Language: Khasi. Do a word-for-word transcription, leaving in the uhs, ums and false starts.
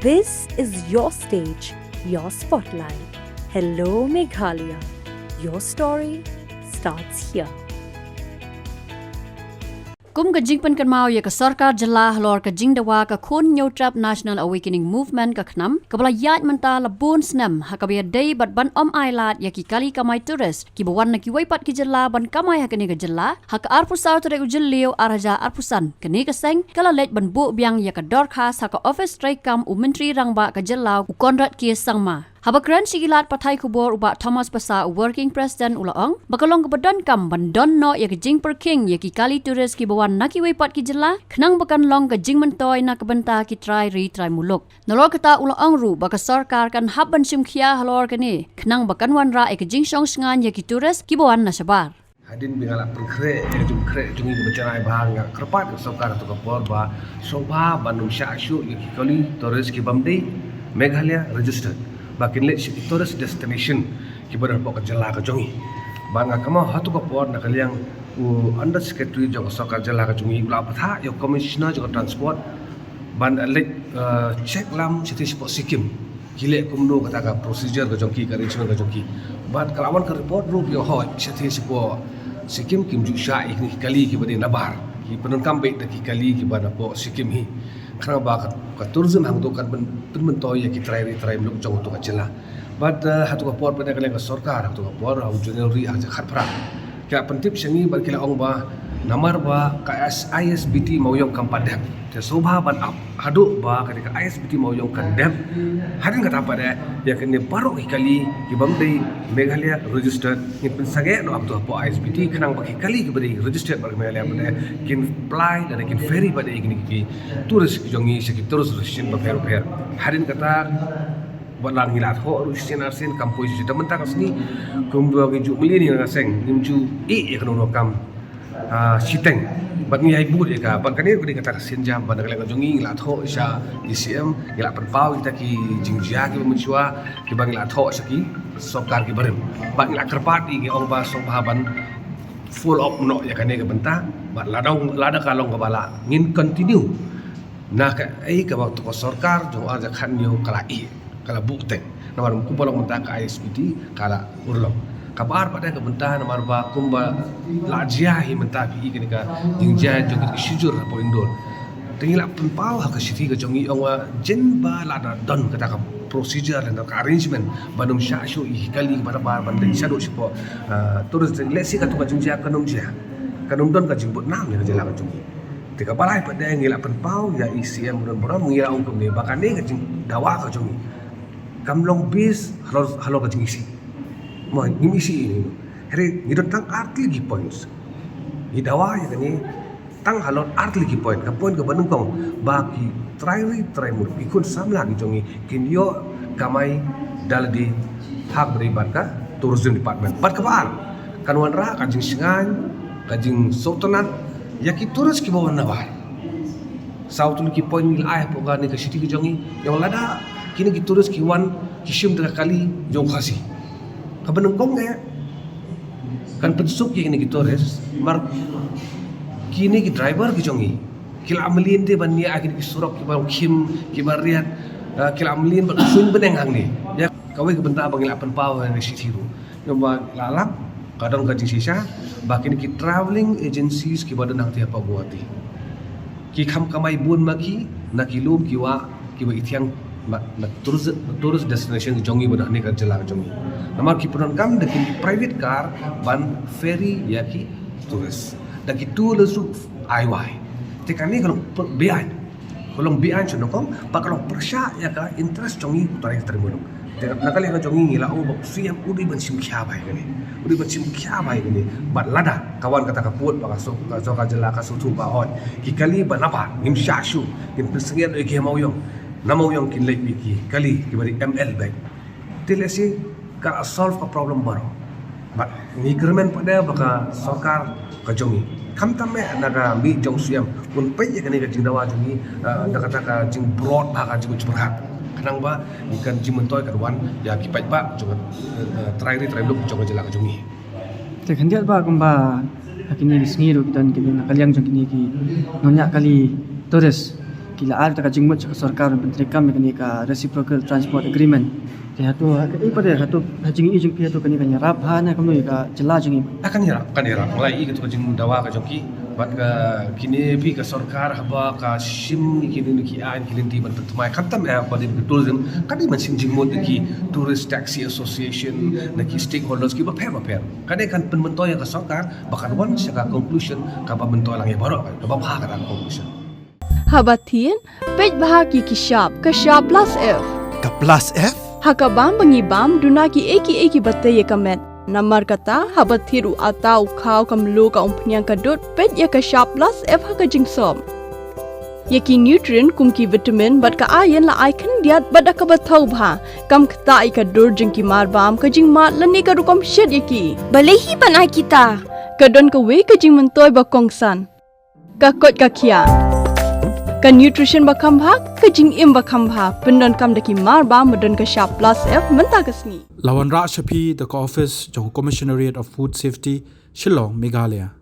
This is your stage, your spotlight. Hello Meghalaya. Your story starts here. Kum ka jingpynkynmaw ïa ka sorkar jylla halor ka jingdawa ka Khun Hynñiewtrep National Awakening Movement ka KHNAM, kaba la ïaid mynta la bun snem, ha kaba ïadei bad ban ym ailad ïa ki kali kamai tourist kiba wan na kiwei pat ki jylla ban kamai ha kane ka jylla, ha ka arphew saw tarik u Jylliew ar hajar arphew san, kane ka seng ka la leit ban buh biang ïa ka dorkhas ha ka ophis treikam u Myntri Rangbah ka jylla u Conrad K Sangma. Haba kren sha ki lad pathai khubor u Bah Thomas Passah, u Working President, u la ong ba ka long kaba donkam ban don noh ïa ka jingpyrkhing ïa ki kali tourist kiba wan na kiwei pat ki jylla, khnang ba kan long ka jingmyntoi na ka bynta ki trai ri trai muluk. Nalor kata u la ong ruh ba ka sorkar kan hap ban shim khia halor kane, khnang ba kan wanrah ïa ka jingshong shngaiñ ïa ki tourist kiba wan na shabar. Hadien ba nga la pynkhreh ïa ka jingpynkhreh jong ngi kaba janai bha, nga kyrpad ïa ka sorkar ha kato ka por ba sngewbha ban ym shah shuh ïa ki kali tourist kibym dei Meghalaya registered, ba kin leit sha ki tourist destination kiba don hapoh ka jylla ka jong ngi. Bad nga kynmaw ha kato ka por na ka liang u Under Secretary jong ka sorkar jylla ka jong ngi u la bthah ïa u Commissioner jong ka Transport ban leit, eh, check lam shathie shapoh Sikkim. Ki leh kumno kata ka procedure ka jong ki, ka arrangement ka jong ki. Bad ka la wan ka report ruh ba ïoh hoi shathie shapoh Sikkim kim ju shah ïa kine ki kali kiba dei nabar. Ki pyndonkam beit da ki kali kiba napoh Sikkim hi. Khnang ba ka, ka tourism hangto kan pyn-, pynmyntoi ïa ki trai ri trai muluk jong kato ka jylla. Bad, eh, ha kato ka por pat na ka liang ka sorkar, ha kato ka por, ha u January ar hajar khatphra, ki la pyntip sha ngi bad ki la ong ba namar ba ka S-, I S B T Mawïong kam pat dep. Te sngewbha ban ap haduh ba kane ka I S B T Mawïong kan dep. Hadien kata pat eh, ïa kine baroh ki kali kibym dei Meghalaya registered ngin pynsangeh noh ap tu hapoh I S B T, khnang ba ki kali kiba dei registered bad Meghalaya pat eh kin fly lane kin ferry pat eh ïa kine ki tourist ki jong ngi sha ki tourist destination bapher bapher. Hadien kata wat la ngi la thoh ruh shisien arsien kam poi shisien, te mynta ka sngi kumba ngi ju mlien ïa ka seng, ngim ju ïeh ïa kano kano kam, ah, shiteng. Bad ngi ai bud ïa ka, bad kane ka dei kata ka sienjam ba na ka liang ka jong ngi ngi la thoh sha E C M, ngi la pynpaw kita ki jingjia kiba mynshuwa kiba ngi la thoh sha ki sorkar kiba rim. Bad ngi la kyrpad ïa ki, ong ba sngewbha ban follow up noh ïa kane ka bynta. Bad lada, lada ka long kaba lah ngin continue. Na kaei kaba to ka sorkar jong ar hajar khathynñiew ka la ïeh, ka la buh teng. Namar kumba long mynta ka I S B T ka la urlong. Kaba ar pat ka bynta namar ba kumba la jia hi mynta phi i kane ka jingjia jong ki shujur hapoh Indore. Te ngi la pynpaw ha ka shithi ka jong ngi ong ba jan ba la da don kata ka procedure lane ka arrangement ban ym shah shuh ïa ki kali ba nabar ban leit shaduh shapoh, ah, tourist. Let's see kato ka jingjia kan ym jia, kan ym don ka jingbud nam ïa ka jylla ka jong ngi. Te kaba lai pat de ngi la pynpaw ïa E C M Ronboram, ngi la ong kumne ba kane ka jingdawa ka jong ngi kam long base halor, halor ka jingisih. Mo, ngim isih ïa ngi. Hynrei ngi don tang artylli ki points. Ngi dawa ïa kane tang halor artylli ki point. Ka point kaba nyngkong ba ki trai ri trai muluk, ki khun samla ki jong ngi kin ïoh kamai da lade ha kaba ïadei bad ka tourism department. Bad kaba ar, kan wanrah ka jingshngaiñ, ka jingsngewtynnat ïa ki tourist kiba wan nabar. Saw tylli ki point ngi la ai hapoh kane ka shithi ka jong ngi. Ïa lada kine ki tourist ki wan ki shim da ka kali jong u Khasi, kaba nyngkong eh kan pynsuk ïa kine ki tourist, namar kine ki driver ki jong ngi ki la mlien te ban ïa kine ki surok kiba khim, kiba riat, ah, ki la mlien ban suiñ bneng hangne. Ïa kawei ka bynta ba ngi la pynpaw ha kane ka shithi ruh. Namar la lap ka don ka jingshisha ba kine ki travelling agencies kiba don hangtei hapoh Guwahati ki kham kamai bun ma ki na ki lum ki wah kiba i thiang na, na tourist, tourist destination ka jong ngi ba don hane ka jylla ka jong ngi. Namar ki pyndonkam da ki private car ban ferry ïa ki tourist da ki two wheeler suk ai wai. Te kane ka long beaiñ, ka long beaiñ sha nyngkong, bad ka long pyrshah ïa ka interest jong ngi u trai trai muluk. Te na ka liang ka jong ngi ngi la ong ba u C M u dei ban shim khia bha ïa kane, u dei ban shim khia bha ïa kane. Bad lada ka wan kata ka pud ba ka so, ka so ka jylla ka sngewthuh ba hooid ki kali ba nabar ngim shah shuh, ngin pynsangeh ïa ki ha Mawïong, na Mawïong kin leit beit ki kali kiba dei M L beit. Te lehse ka la solve ka problem baroh. Bad ngi kyrmen pat de ba ka sorkar ka jong ngi, khamtam eh na ka mih jong u C M, un peit ïa kane ka jingdawa jong ngi, eh, da kata ka jingbrot bha, ka jingpyrkhat, khnang ba ngi kan jingmyntoi kan wan ïa ki paidbah jong, eh, trai ri trai muluk jong ka jylla ka jong ngi. Te khyndiat ba kumba ha kine ki sngi ruh ki don kine na ka liang jong kine ki nongñiah kali tourist ki la ai kata ka jingmut sha ka sorkar ban pyntreikam ïa kane ka reciprocal transport agreement. Te hato ha ka, eh, pat hato ha jingïohi jong phi hato kane kan ïarap bha ne kumno ïa ka jylla jong ngi? Ah, kan ïarap, kan ïarap. Nga la ïohi kato ka jingdawa ka jong ki. Bad ka kine phi ka sorkar haba ka shim ïa kine ki aiñ ki lynti ban pynthymmai khamtam eh ba dei ka tourism, ka dei ban shim jingmut ïa ki tourist taxi association, na ki stakeholders ki bapher bapher. Ka dei kan pynmyntoi ïa ka sorkar ba kan wan sha ka conclusion kaba myntoi lang ïa baroh, kaba bha kata ka conclusion. Haba thied, peit bha ki ki shap, ka shap plus F. Ka plus F? Ha ka bam ba ngi bam, duna kiei kiei kiba tei ïa ka met. Namar kata, haba thied u atta u khaw ka mluh ka umphniang ka dud, peit ïa ka shap plus F ha ka jingsop. Ïa ki nutrient kum ki vitamin bad ka iron la ai khyndiat bad da kaba thaw bha. Kam ktah ïa ka dur jong ki mar bam, ka jingmad lane ka rukom shet ïa ki. Balei hi ban ai kita? Ka don kawei ka jingmyntoi ba kongsan. Ka koit ka khiah. Ka nutrition ba kham bha, ka jingim ba kham bha. Pyndonkam da ki mar bam ba don ka shap plus F mynta ka sngi. La wanrah sha phi da ka office jong Commissionerate of Food Safety, Shillong, Meghalaya.